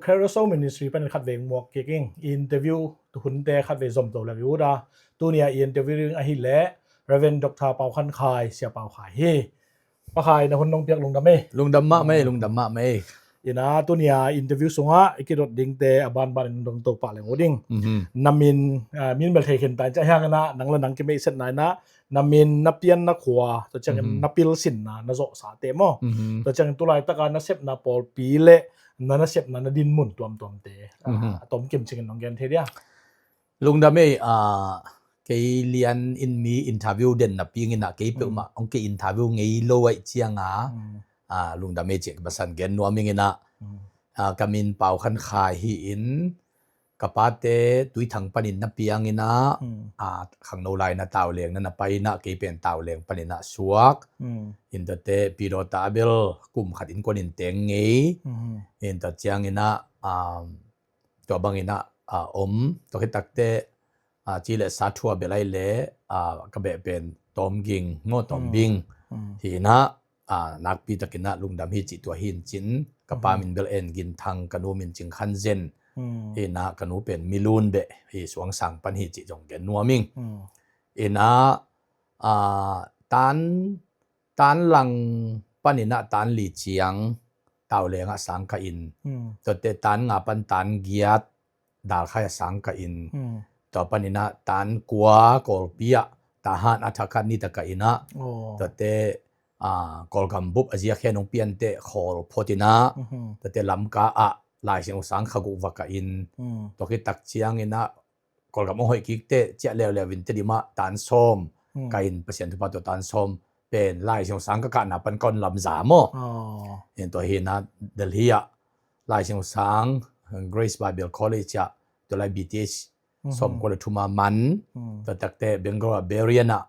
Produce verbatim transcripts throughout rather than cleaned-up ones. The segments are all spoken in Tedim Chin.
Carousel Ministry panin khat vei muak kik ing. Interview tu hunte khat vei zom to leng i ut a, tunia i interview ding ahih leh Reverend Doctor Pau Khan Khai, Sia Pau Khai hi. Pa Khai, na hun nong piak lungdam ei. Lungdam mahmah ei, lungdam mahmah ei. Ina, tunia interview sungah i kidot dingte a banbanin dong to pah leng uh ding. Mhm. Na min, ah, min bel thei khin ta in, ciah hiang ina, nang le nang kimeihsetna ina, na min, na pian, na khua, tua ciangin, mhm, na pilsinna, na zawhsate maw. Mhm. Tua ciangin tu laitaka na sepna pawlpi le na, na sepna, na dinmun tuamtuamte, ah, mhm, a tomkim cingin nong gen thei dia. Lungdam ei, ah, kei lian in mi interview den napi ina kei peuhmah, mhm, hong kei interview ngei lo ahih cianga, mhm, ah, lungdam ei cih ka basan gen nuam ing ina. Mhm. Ah, ka min Pau Khan Khai hi in, ka pate Tuithang panin na piang ina, hmm, ah, khangno lai na Tauleng na na pai ina, kei pen Tauleng panin a suak. Hmm. In tuate Pidawta bel kum khat innkuan in teng ngei. Hmm. In tua ciang ina, um, tua bang ina, ah, om, tua khit takte, ah, ci le sa thua bel ai le, ah, ka beh pen Tawmging, maw Tawmbing. Hmm. Hmm. Hi ina, ah, nakpi takin a lungdam hi cih tua hi in cin, ka pa, mhm, min bel En Gin Thang, ka nu min Cing Khan Zen. Hmm. Hi ina ka nu pen Milun beh hi, Suangsang pan hi cih zong gen nuam ing. Hmm. Ina, ah, Tan, Tan Lang pan ina Tan Li Ciang, Tauleng ah sang ka in. Hmm. Tuate Tan Nga pan Tan Giat, Dalkhai ah sang ka in. Hmm. Tua pan ina Tan Kua, Kawlpi ah, Tahan ah thakhat ni taka ina. Oh. Tuate, ah, Kawlgam bup a ziak hen hong pian teh khawl phot ina. Mhm. Tuate Lamka ah Lai Siangtho sang kha guk va ka in. Hmm. Tua khit tak ciang ina Kawlgam hong hoih kik teh ciah leuleu in Tedim ah Tan Sawm, hmm, ka in, Pasian thupha tawh Tan Sawm pen Lai Siangtho sang ka kahna pan ka hong lamza maw. Oh. In tua hi ina Delhi ah Lai Siangtho sang, Grace Bible College ah, tua lai B T H, mhm, sawmkua le thum a man, mhm, tua takte Bangalore ah Berrien ah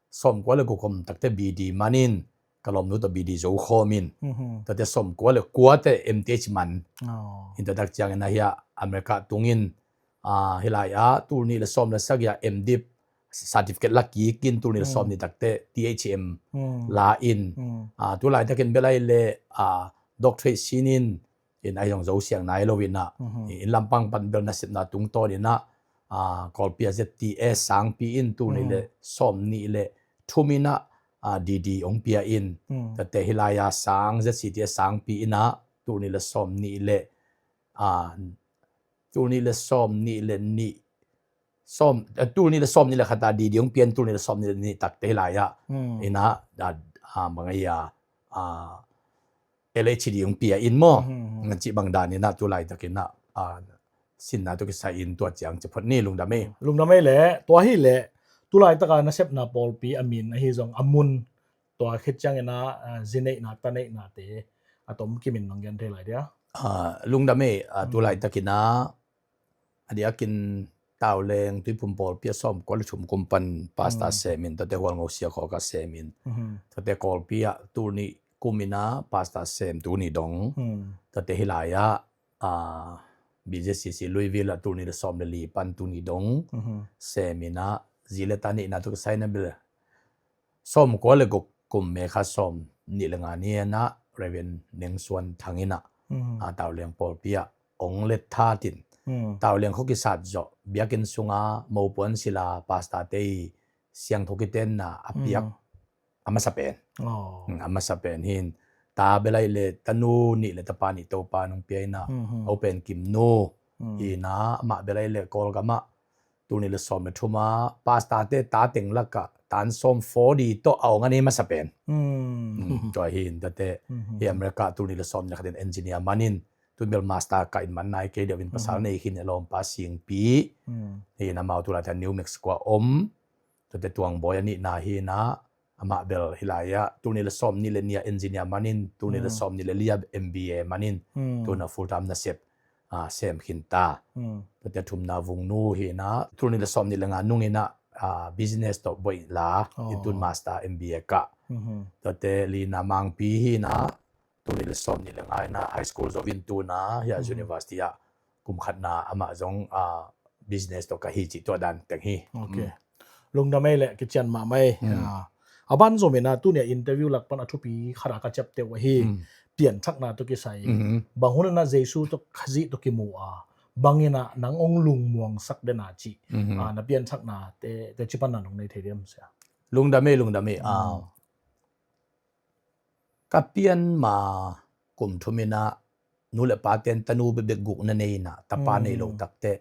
sawmkua le guk om takte B D man in, ka lawmnu tawh B D zo khawm in. Mhm. Tuate sawmkua le kua teh M T H man. Oh. In tua tak ciang ina hi a America tung in, ah, hi lai ah tul nih le sawm le sagih ah M.Div certificate la kik in, tul nih le, hmm, sawm nih takte T H M, hmm, la in. Hmm. Ah, tu laitakin bel ai le, ah, doctorate sin in, in ai zong zo siang nai lo ina. Mhm. In Lampang pan bel nasepna tungtawn ina, ah, Kawlpi ah Z T S sangpi in tul nih le, hmm, sawm nih le thum ina, ah, D D hong pia in. Hmm. Tuate hi lai ah sang, Z C T S sangpi ina tul nih le sawm nih le, ah, tul nih le sawm nih le nih, sawm, eh, tul nih le sawm nih le khat ah D D hong pia in, tul nih le sawm nih le nih takte hi lai ah, hmm, ina, ah, ah, bang ai a, ah, L H D hong pia in maw. Hmm, hmm. Ngan cih bang dan ina tu laitak ina, ah, sinna tawh kisai in tua ciang ci phot ni, lungdam ei. Lungdam ei le, tua hi le, tu laitaka nasepna pawlpi a min ahi zong a mun, tua khit ciang ina, ah, zi neihna, ta neihnate a tomkim in nong gen thei lai dia. Ah, lungdam ei, ah, tu, hmm, laitakin a, a diakin Tauleng Tuiphum pawlpi ah sawmkua le thum kum pan pastor, hmm, sem in, tuate Hualngo Siakhawk ah sem in. Mhm. Tuate Kawlpi ah tul nih kum ina pastor sem, tu ni dong. Hmm. Tuate hi lai ah, ah, B J C C Louisville ah tul nih le sawm le li pan tu ni dong. Mhm. Sem ina zi le ta neihna tawh kisai ina bel sawmkua le guk kum May kha sawm nih le nga ni ina Reverend Neng Suan Thang ina, hmm, ah, Tauleng pawlpi ah hong let that in. Hmm. Tauleng khua kisat zawh, biakinn sunga mopuan sila pastorte i siangtho kitenna a piak, hmm, a masa pen. Oh. Hmm, a masa pen hi in. Ta bel ai le tanu nih le tapa nih Topa nong pia ina, hmm, hmm, a u pen Kimnu. Hmm. Ina amah bel ai le Kawlgam ah tul nih le sawm le thum ah pastorte ta teng lakah Tan Sawm four D tawh a hong a nei masa pen. Hmm. Hmm, tua hi in tuate, hmm, hi America tul nih le sawm nih le khat in engineer man in, tun bel master kah in man nai kei deuh in, pasal, hmm, nei khin, a lawmpa Singpi. Hmm. Hi in amau tu laitaka New Mexico ah om. Tuate Tuang Bawi a nihna hi ina, amah bel hi lai ah tul nih le sawm nih le nih ah engineer man in, tul nih le, hmm, sawm nih le li ah M B A man in, hmm, tu ina full time nasep, ah, sem khin ta. Hmm. Tuate thumna Vungnu hi ina, tul nih le sawm nih le nga nung ina, ah, business tawh buai la, oh, in tun master M B A kah. Mhm. Tuate lina Mangpi hi ina, tul nih le sawm nih le nga ina high school zo in tu ina hi a, mhm, university ah kum khatna amah zong, ah, business tawh kah hi cih tua dan teng hi. Ok. Mm. Lungdam ei le, kician mahmah ei. Mm. Ah, a ban zom ina tunia interview lak pan a thupi khat a ka ciapteh uh ahi. Mm. P pianthakna tawh kisai, mhm, bang hun inah Jesu tawh Khazih tawh kimu a, bang inah nang hong lungmuangsak den a cih, mhm, ah, na pianthakna te, te cipanna nong nei thei diam sia? Lungdam ei, lungdam ei. Mm. Ah. Ka pian ma kum thum inah nu le pa ten tanu bekbek guk na nei inah tapa, mm, nei lo takteh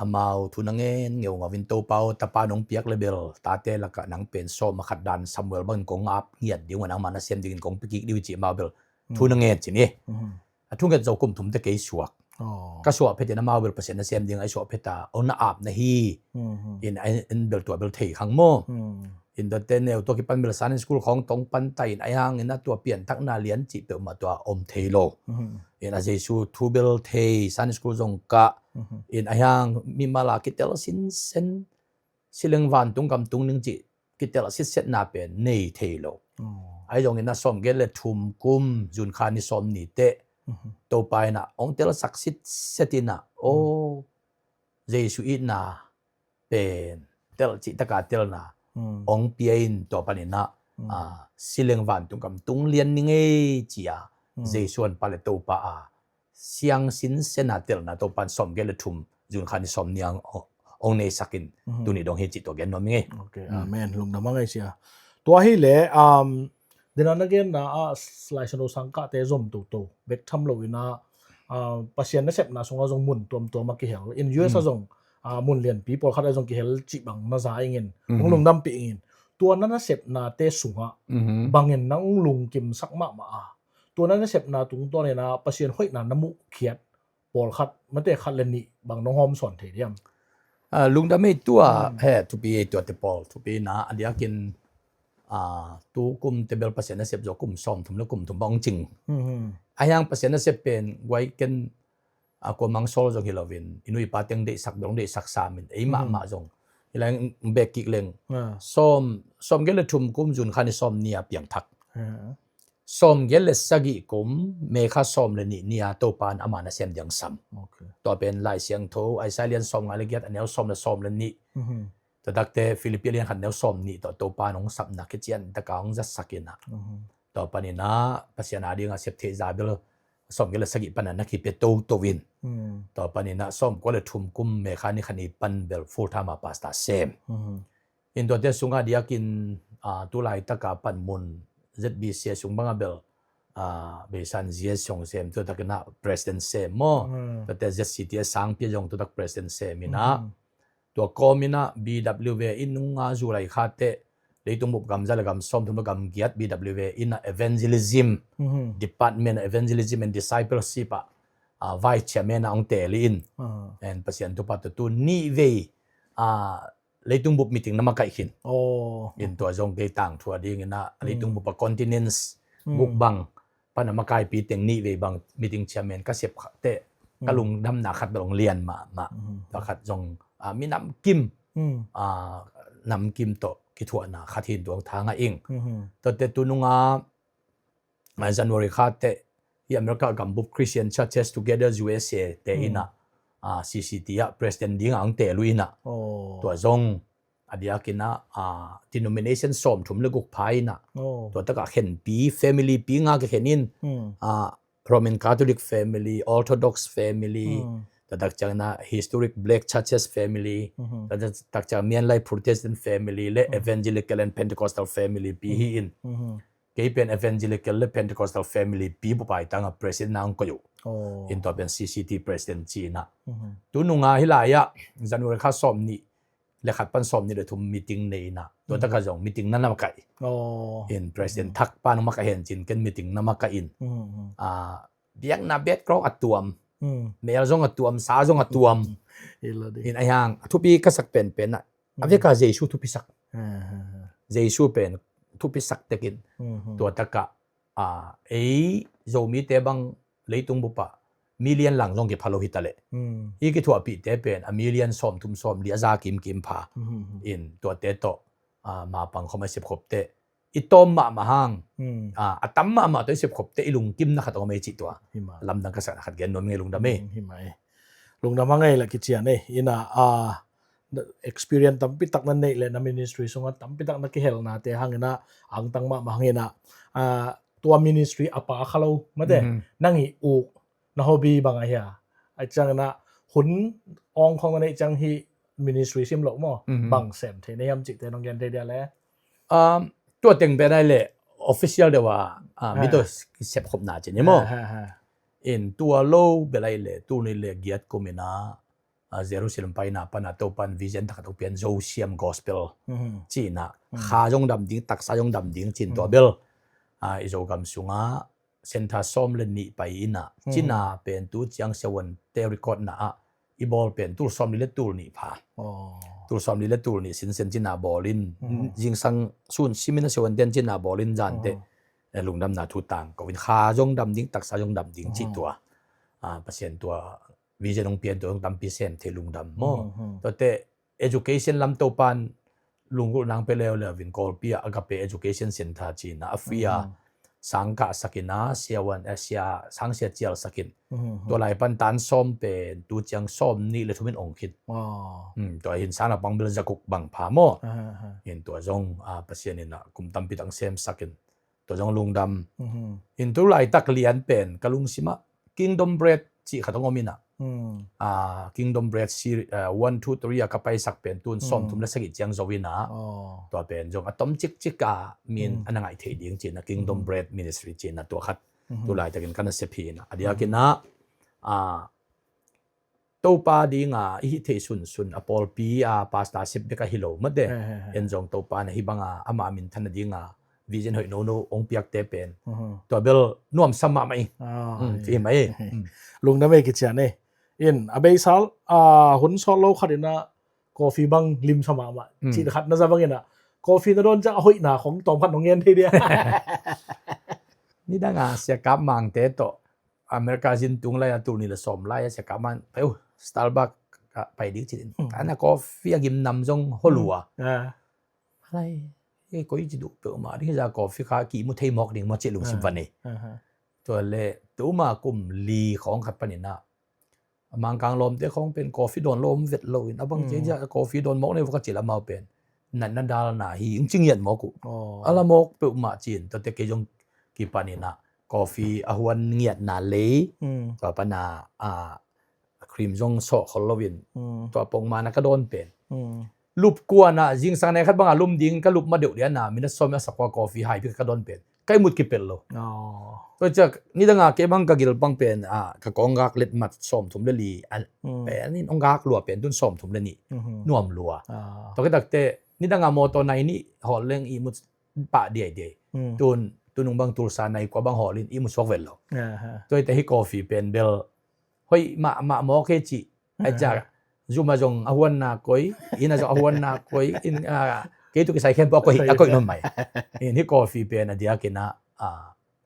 amau thu na ngen ngeungau in, Topa aw, tapa nong piak le bel tate lakah nang pen sawm a khat dan Samuel bangin kong ap ngiat ding uh a, nangmah nasem dingin kong pia kik ding uh, ci amau bel thu, mm, na ngen ci ni. Mhm. A thunget zo kum thum teh kei suak. Oh. Ka suah phet in amau bel Pasian nasem ding a i suah phet a, oh, na ap na hi. Mhm. In, in, in bel tua bel thei khang maw. Mhm. In tuate neu tua kipan bel Sunday school khawng tong pan ta in, ahi hangin a tua pianthakna lian cih peuhmah tua om thei lo. Mhm. In a Jesu thu bel thei, Sunday school zong kah. Mhm. In ahi hang mimal a kitel sinsen, sileng vantung gam tung ding cih kitel sitsetna pen nei thei lo. Oh. Ahi zongin a sawmgiat le thum kum June kha ni sawm ni teh, mhm, Topa inah hong telsak sitset inah, mm, oh, Jesu itna pen tel cih taka telna, mm, hong pia in, tua pan inah, mm, ah, sileng vantung gam tung lian ni ngei ci a, mm, Jesu honpa le Topa a siang sinsen a telna Topa in sawmgiat le thum June kha ni sawm ni a hong, hong neisak in, mhm, tuni dong hi cih tua gen nuam ing ei. Ok, mm, amen. Lungdam a ngei sia. Tua hi leh, um, dena na genna a Lai Siangtho sang kahte zom toto bek tham lo inah, ah, Pasian nasepna sungah zong mun tuamtuam a kihel. In U S a, mm, zong, ah, mun lianpi pawlkhat a zong kihel cih bang na za ingin, hong, mhm, lungdampih ingin. Tua na nasepnate sungah, mhm, bangin nang lungkimsak mahmah a, tua na nasepna tungtawn inah Pasian hoihna na muhkhiat pawlkhat, mate khat le nih bang nong hawmsawn thei diam? Ah, lungdam ei tua, hmm, he, thupi ei tuate pawl, thupi inah, a diakin, ah, tu kum teh bel Pasian nasep zo kum sawmthum le kum thum bang hong cing. Hmm, hmm. Ahi hang Pasian nasep pen guai ken, ah, kuamang sawl zong hi loin, i nu i pa teng deihsak, dong deihsak sam in, ei, hmm, mahmah zong. Hi lai bek kik leng. Ah. Sawm, sawmgiat le thum kum June kha ni sawm ni a piangthak. Ah. Sawmgiat le sagih kum May kha sawm le nih ni a Topa in ama nasem ding sam. Ok. Tua pen Lai Siangtho, Isaiah lian sawmnga le giat a neu sawm le sawm le nih. Mhm. Tua takteh Philippi lian khat neu sawm nih tawh Topa in hong sapna kician taka hong zatsak inah. Mhm. Tua pan inah Pasian a dingah sep theih za bel sawmgiat le sagih pan a na kipia toto in. Mhm. Tua pan inah sawmkua le thum kum May kha ni kha ni pan bel full time a pastor sem. Mhm. In tuate sungah diakin, ah, tu laitaka panmun Z B C a sung bangah bel, ah, Beisan Zia sung sem, tu takin ah President sem maw. Hmm. Tuate Z C T a sangpi a zong tu tak President sem inah. Hmm. Tua kawm inah B W A in nunga July kha teh leitung bup gam za le gam sawmthum le gam giat B W A inah evangelism, hmm, department, evangelism and discipleship ah, ah, vice chairman ah hong teel in. Hmm. And Pasian thupha tawh tu nih vei, ah, leitung bup meeting na makaih khin. Oh. In tua zong kei tangthu a ding inah, hmm, leitung bup a continents, hmm, guk bang pan a makaipi teng nih vei bang meeting chairman ka sep kha teh ka, hmm, lungdamna khat bel hong lian mahmah. Hmm. Tua khat zong, ah, mi namkim, hmm, ah, namkim tawh kithuahna khat hi in tua hong tha ngah ing. Hmm. Tuate tu nunga, ah, January kha teh hi America gambup Christian Churches Together U S A te, hmm, inah, ah, C C T ah President dingah hong teel uh inah. Oh. Tua zong a diakin ah, ah, denomination sawmthum le guk pha inah. Oh. Tua takah khenpi, family pi nga kikhen in, hmm, ah, Roman Catholic family, Orthodox family, hmm, tua tak ciang inah historic black churches family, hmm, tua tak ciang Myanmar Protestant family le, hmm, Evangelical and Pentecostal family pi hi in. Hmm. Kei pen Evangelical le Pentecostal family pi bup a i tangah President ah hong koih uh. Oh. In tua pen C C T President ci inah. Hmm. Tu nunga hi lai ah January kha sawm nih le khat pan sawm nih le thum meeting nei inah. Tua, hmm, takah zong meeting na na makaih. Oh. In President, hmm, thak pan hong makaih hen cin ken meeting na makaih in. Hmm, hmm. Ah, biakna background a tuam. Hmm. Mel zong a tuam, sa zong a tuam. Hmm. In ahi hang, a thupi ka sak penpen ah, a, hmm, vek a Jesu thupisak. Hmm, hmm, hmm. Jesu pen thupisak tekin. Hmm, hmm. Tua takah, ah, ei Zomite bang leitung bup ah million lang zong kipha lo hi ta leh. Hmm. I kithuahpihte pen a million sawmthum sawmli a za kimkim pha. Hmm, hmm, hmm. In tuate tawh, ah, mapang khawm a i sepkhop teh i tawm mahmah hang, hmm, ah, a tam mahmah tawh i sepkhop teh i lungkimna khat a om ei cih tua. Hi mah. Lamdang ka sakna khat gen nuam ing ei, lungdam ei. Hmm, hi mah ei. Lungdam a ngei lah kician ei. Inah, ah, experience tampi tak na neih le na ministry sungah tampi tak na kihelnate hang inah, angtang mahmah hang inah, ah, tua ministry a pa kha lo mate, nang i uk na hobby bang a hia? A ciang na hun ong khong na nei ciang hi ministry sim lo maw? Bang sem thei na hiam cihte nong gen thei dia le? Tua teng pen ai le official deuh a mi to sep khopna ci ni maw? In tua lo bel ai le tul nih le giat kum in a Jerusalem paina pan a Topan vision thak a tok pian Zo siam gospel cihna, kha zong dam ding, taksa zong dam ding cin tua bel i Zogam sungah center sawm le nih pai in a cina pen tu ciang siavuante record na ah i bawl pen tul sawm li le tul nih pha. Tul sawm li le tul nih sinsen cina bawl in, zingsang sun simin a siavuante cina bawl in zante lungdamna thu tang ko in kha zong dam ding, taksa zong dam ding cih tua Pasian tua vision hong pian tua hong tampi sem thei lungdam maw? Tuate education lam Topan lunggulh nang pe leuleu in Kawlpi ah Agape Education Center cina a free a sang kah sakin a siavuan a sia sang sia cial sakin tua lai pan tan sawm pen tu ciang sawm nih le thum in ong khin. Tua hin sang a pang bel zakuk bang pha maw? Hin tua zong Pasian in a kum tampi tang sem sakin tua zong lungdam. In tu laitak lian pen ka lungsimah Kingdom Bread cih khat hong om in a Kingdom Bread series one two three a ka paisak pen tun sawm thum le sagih ciang zo in a tua pen zong a tom cikcik a min a na ngaih thei ding cihna Kingdom Bread Ministry cihna tua khat tu laitakin ka na sep hi in a a diakin a Topa dinga i hih theih sunsun a pawlpi a pastor sep bek a hi lo mate. En zong Topa na hih banga ama minthan a dinga vision hoih nono ong piakte pen tua bel nuamsa mahmah i. Ci hi mah i. Lungdam ei kician ei. In a beisal a hun sawt lo khat in a coffee bang limsa mahmah cih khat na za bangin a coffee na dawn ciang a hoihna khong tawm khat nong ngen thei dia? Nidanga siakap mangte tawh America zin tung lai a tul nih le sawm lai a siakap man pai uh Starbucks pai ding ci in ana coffee a gimnam zong holua. Halai ei koi ci duh peuhmah ding hi za coffee kha kimu thei mawk ding maw cih lungsim van ei. Tua le tuma kum li khawng khat panin a a Mangkang lawmte khawng pen coffee dawn lo om vet lo in a bang cia cia coffee dawn mawk nei vawk a cil amau pen natna dalna hi ing ci ngiat mawk uh. A la mawk peuhmah cin tuate kei zong kipanin a coffee a huan ngiatna lei tua pana a cream zong sawh khol loin tua pongmana ka dawn pen lup kuana zingsang ne khat banga lum ding ka lup ma deuh liana minute sawm a sakua coffee hai pi ka dawn pen ka imut kipel lo. Tua ciak nidanga kei bang ka gil bang pen a ka kawng gak let mat sawm thum le li pen in ong gak lua pen tun sawm thum le nih nuam lua. Tua kitakte nidanga mawtaw nai nih hawl leng imut pah diaidiai. Tun tunung bang tulsa nai kua bang hawl in imut suak vel lo. Tua ite hi coffee pen bel hoih mahmah mawk hi cih. Ai ca zuma zong a huanna koi ina zong a huanna koi in kei tu kisai khempeuh a koih a koih nawn mai. In hi coffee pen a diakin a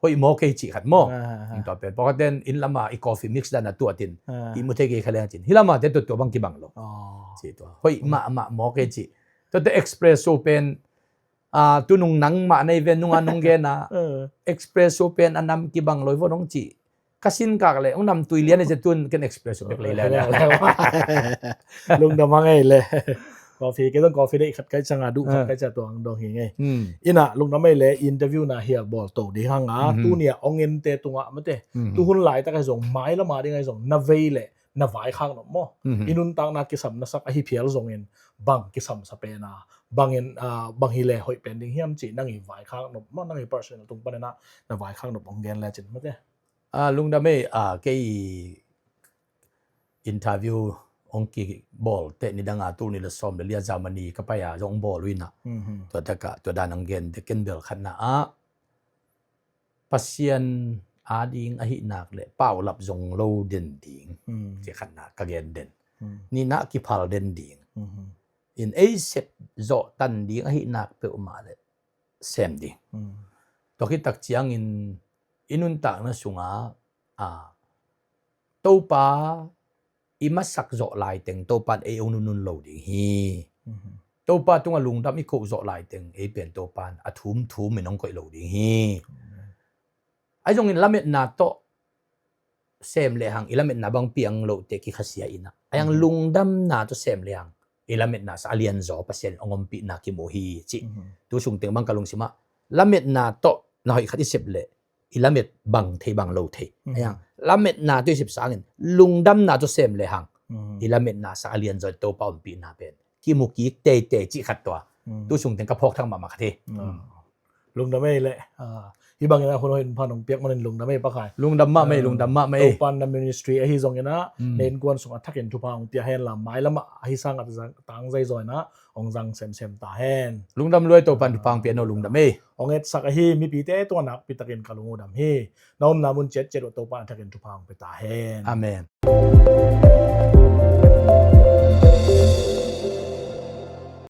hoih mawk hi cih khat maw? Tua pen pawkaten inn lama i coffee mix dan a tuatin i mu thei kei kha leng cin hi lama te tuatua bang kibang lo. Cih tua hoih mahmah mawk hi cih. Tuate espresso pen a tunung nangmah nei ven nunga nong gen a espresso pen a nam kibang loi vo nong ci ka sin kak le ong nam tui lian ei tun ken espresso pek lei le. Lungdam a ngei le. Coffee kei zong coffee dei khat kai canga duh khat kai ca tuang dong hi ngei. Ina lungdam ei le interview na hia bawl to ding hanga tunia ong ente tunga mate tuhun laitak ai zong mai lama ding ai zong na vei le na vaikhak nop maw? I nuntakna kisam na sak ahi phial zongin bang kisamsa pena bangin bang hi le hoih pen ding hiam ci nang i vaikhak nop maw nang i personal tung panena na vaikhak nop ong gen le cin mate. Lungdam ei kei interview ong kibawl te nidanga tul nih le sawm le lia Germany ka pai a zong ong bawl uina tua taka tua dan ong gen te ken bel khatna ah Pasian ading ahi nak le paulap zong lo den ding ci khatna ka gen den. Nina kiphal den ding in ei sep zawh tan ding ahi nak peuhmah le sem ding. Tua khit tak ciangin i nuntakna sunga a Topa i masak zawh laiteng Topa in ei ong nunnun lo ding hi. Topa tunga lungdam i koh zawh laiteng ei pen Topa in a thumthum in ong koih lo ding hi. Ai zongin lametna tawh sem lehang i lametna bang piang loh te kikhasia ina ai ang lungdamna tawh sem lehang i lametna sa a lianzaw Pasian in ong ompihna kimu hi cih. Tu sungteng bang ka lungsimah lametna tawh na hoih khat i sep leh i lamet bang thei bang lo thei. Mm. Ahi hang lametna tawh i sep sangin lungdamna tawh sem le hang, mm, i lametna sang a lianzaw in Topa ompihna pen kimu kik teitei cih khat tua, mm, tu sung teng ka phawk thak mahmah khat hi. Mm. Lungdam ei le. Ah, hih bangin a hun hoih pha nong piak manin lungdam ei Pa Khai. Lungdam mahmah ei, ah, lungdam mahmah ei. Topa'n na ministry ahi zongin ah, mm, na innkuan sungah a thakin thupha hong pia hen la, mailamah ahi sangah tang zaizaw in ah hong zang semsem ta hen. Lungdam lua ei, Topa'n thupha hong pia nawn, lungdam ei. Hong etsak ahi mipite tua nakpi takin ka lung uh dam hi. Na omna mun ciatciat uh Topa'n a thakin thupha hong pia ta hen. Amen.